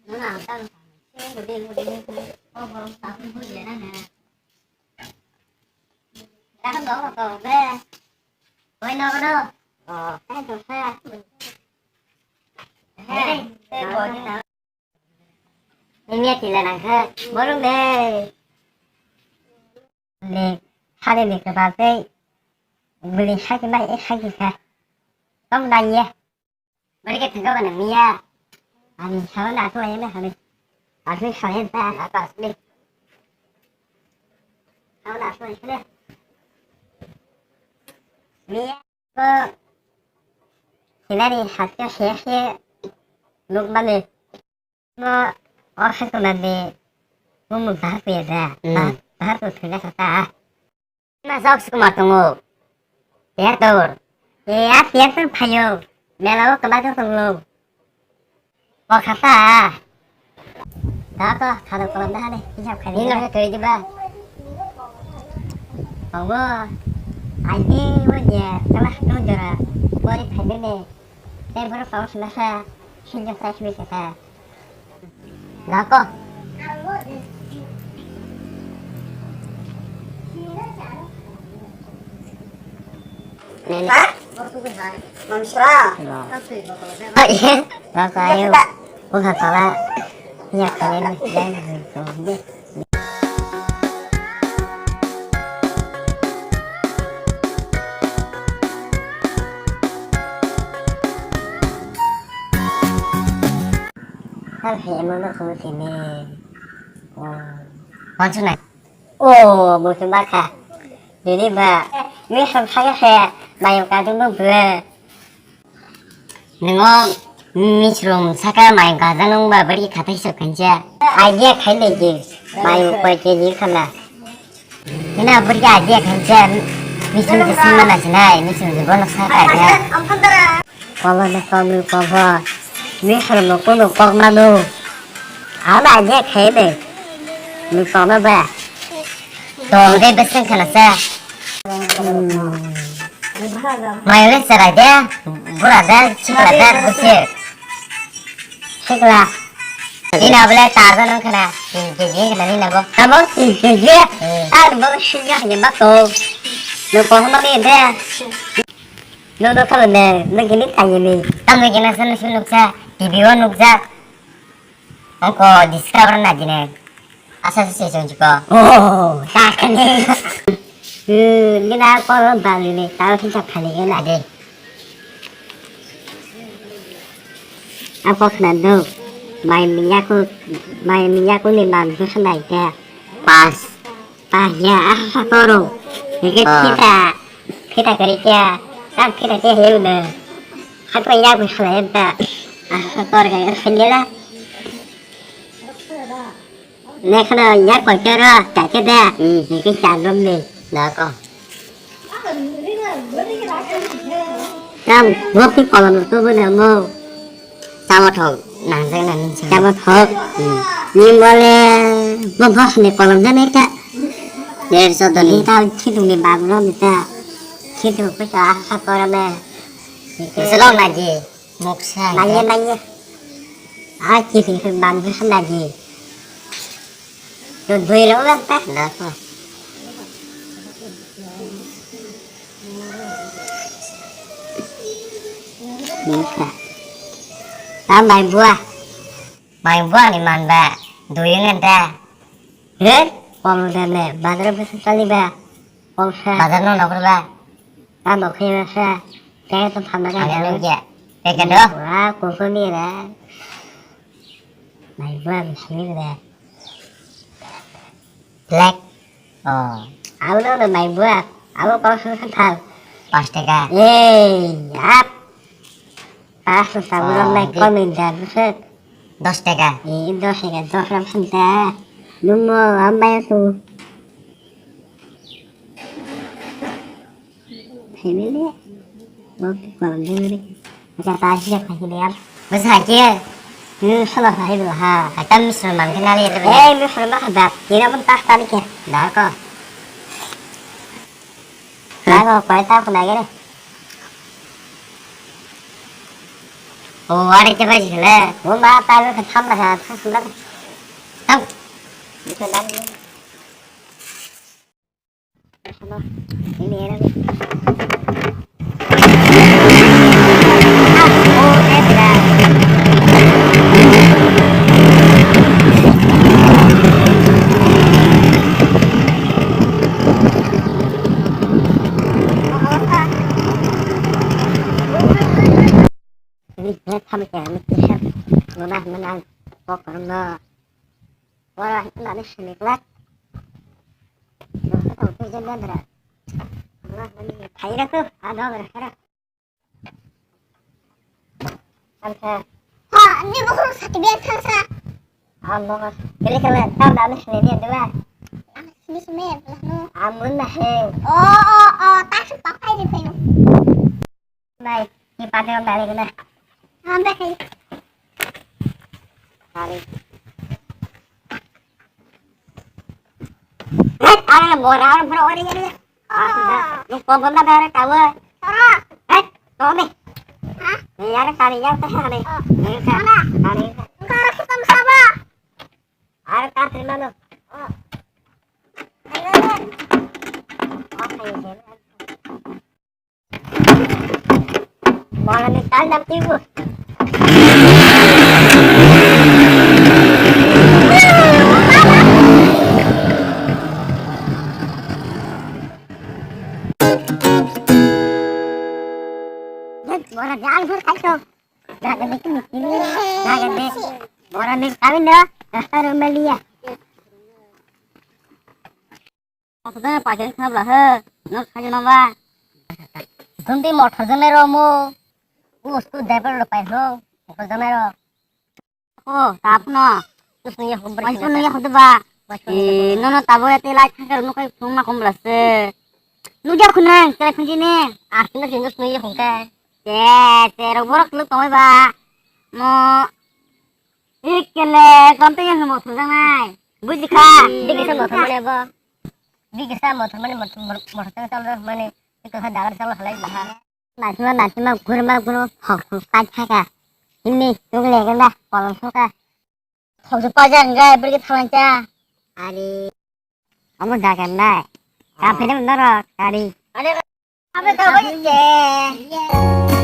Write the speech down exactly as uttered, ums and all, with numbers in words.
Nini tila nangkhe borok de. Ni sari ni kwbal tei bwrwi saki bai ek saki kha. Tong dai ye. Bwrwi khe thwngkha ba nang miya. Ani sawi na aswk lai na hani. Aswk sai ta apa asli. Sawi na aswk lai na. Miya ko sinari hakkhe se se nuk mani. Mo, o hai tongna ni bumung bahar kuya da. Hmm. Bahar, bahar tu thangna kata. Ma jok sukuma tongo. Tiyator. E, a tiyator phayo. Mela o kaba jok tongo. O kata. Da to, khado kolam da hane, hisab khai. Nino he thoi diba. Tongo. Aje o je, kala to jora. Pori khai de ne. Te boro paus na sa. Sinjo sa sui sa. Lako. Nene. Ha? Mamsra. Lako ayo. Buka kala. Ya kalian. Hal he emo no khungo tini. Oh. Wansuk nai. Oh, muchung bakha. Nini ba. Ni sam saya he. Mayung kadung no bwe. Nungo misrung saka mayung kadung no ba bari khatai sok kancha. Idea khai le ji. Mayung koi ke ji khana. Ina burya aji khancha misung je sima na sinai, misung je bono sa ka ya. Kolo no kolo kolo. Misung no kono kok manu. Ama aji khai de. Ni kono ba. To de beseng khana sa. Mai le sarai de. Bura de, chikla de, bese. Sikla. Nina bole taza nang khana. Tin K G khana nina bo. Abo tin K G. Hmm. Ar bo singa hanya ba to. No ko hama ni de. No no khalo ne, no gini tanya ni. Tam no gina san sun nuksa. T V o nuksa. Ongko discover na gine. Asa se se jiko. Oh, sakane. Eh, nina ko bali ni, tao sisa khali na de. Ako khna do. Mai miyaku, mai miyaku ni mam ju khnai te. Pas. Pas ya, ah, sa toro. Nike Ah. Kita, kita kari kya. Kam kita te heu na. Hako ya bu khlai ta. Ah, sa tor ga er khandela. Nekhno yak koitero, chate da. Hmm. Nike chalom ni. Nako. Tam, bo ki kolom to bo na mo. Chamo thok, nangjak na nung chamo. Chamo thok. Hmm. Ni bole, bo boss ni kolom jane ta. Der so doni. Ni ta khitung ni bag no ni ta. Khitung ko ta ha kora me. Selong na ji. Moksa. Nangya, nangya. Ah, kiri kiri bang kiri lagi. Tuh, dua ribu kan, teh? Berapa? Bisa. Ah, main buah. Main buah ni man ba. Dua ribu kan, teh? He? Pom dene, bazar bwsa chali ba? Pom sa. Bazar no nokol ba? Ta nokhe ba sa. Kaya to phamna ka. Ani nukya. Pekado. Wa, kokoni ra. Mai bua mi sini ra. Black. Oh. Abo no no mai bua. Abo kok su sa thal. Pas taka. Ei, ap. Pas sa abo no mai komin da bwsa. Dos taka. Eh, dos taka, dos gram santa. Numo ambai tu. Family. Oke, kalau dulu. Macam tadi ya, family ya. Bos haji. Hmm, salah saya dulu ha. Kata misal mangkin ali itu. Eh, misal mah hadat. Kira pun tak tadi ke. Dah kok. Dah kok, kau tahu kena gini. Oh, ada ke bagi le. Bomba tahu ke tham lah, tham lah. Tham. Bisa dan. Ini enak nih. Ini dia kami kami kisah. Mana menang. Pokoknya. Wala, wala ni sini kelak. Wala, tau tu jen dan dara. Wala, mani thai ra tu, ano ra ra. Ansa. Ha, ni buku satu biasa sa. Ano, kali kali, tau dah ni sini dia dua. Ano sini sini ya, no. Amun dah he. Oh, oh, oh, tak sepakai di payung. Nai, ni pade on dale guna. Ambe hai. Dale. Hei, are bora, are bora, ore, ore. Lu kok guna dare kawa. Ora. Hei, kau ni. Ha? Ni are kali yang teh are. Oh. Ni ka. Mana? Kali. Engkau orang hitam siapa? Are kau terima lu. Oh. Ayo, ayo. Oh, ayo, ayo. Wala ni tal dam tibu. Bora jal bor khaito. Jaga de kini kini. Jaga de. Bora ni kawin da. Rasta ro meliya. Motor jone paisa khe khna bla he, no khajo no ba. Tumti motor jone ro mo. U school driver ro pai ho, motor jone ro. O, tap no. Tus nung ya khum beri. Mas pun nung ya khum ba. Mas pun nung ya khum. Eh, no no tabo ya te lai thang kar no kai phung ma khum bla se. Nu ja khun nang, te phung ji ne. Ah, sino sino nung ya khum kai. Te, te ro borok lu tong ba. Mo. Ikele, konto yang mo thang nai. Buji kha. Dikisa motor mane bo. Dikisa motor mane motor motor tang chalo mane. Iko kha dagar chalo halai baha. Nasima nasima gurma guru hok hok kai thaka. Himni tung le ganda kolom soka. Hok hok paja ngai beri thawan cha. Ari. Amo dagar nai. Ka phene mundaro kari. Ari. Abe ka bai ke.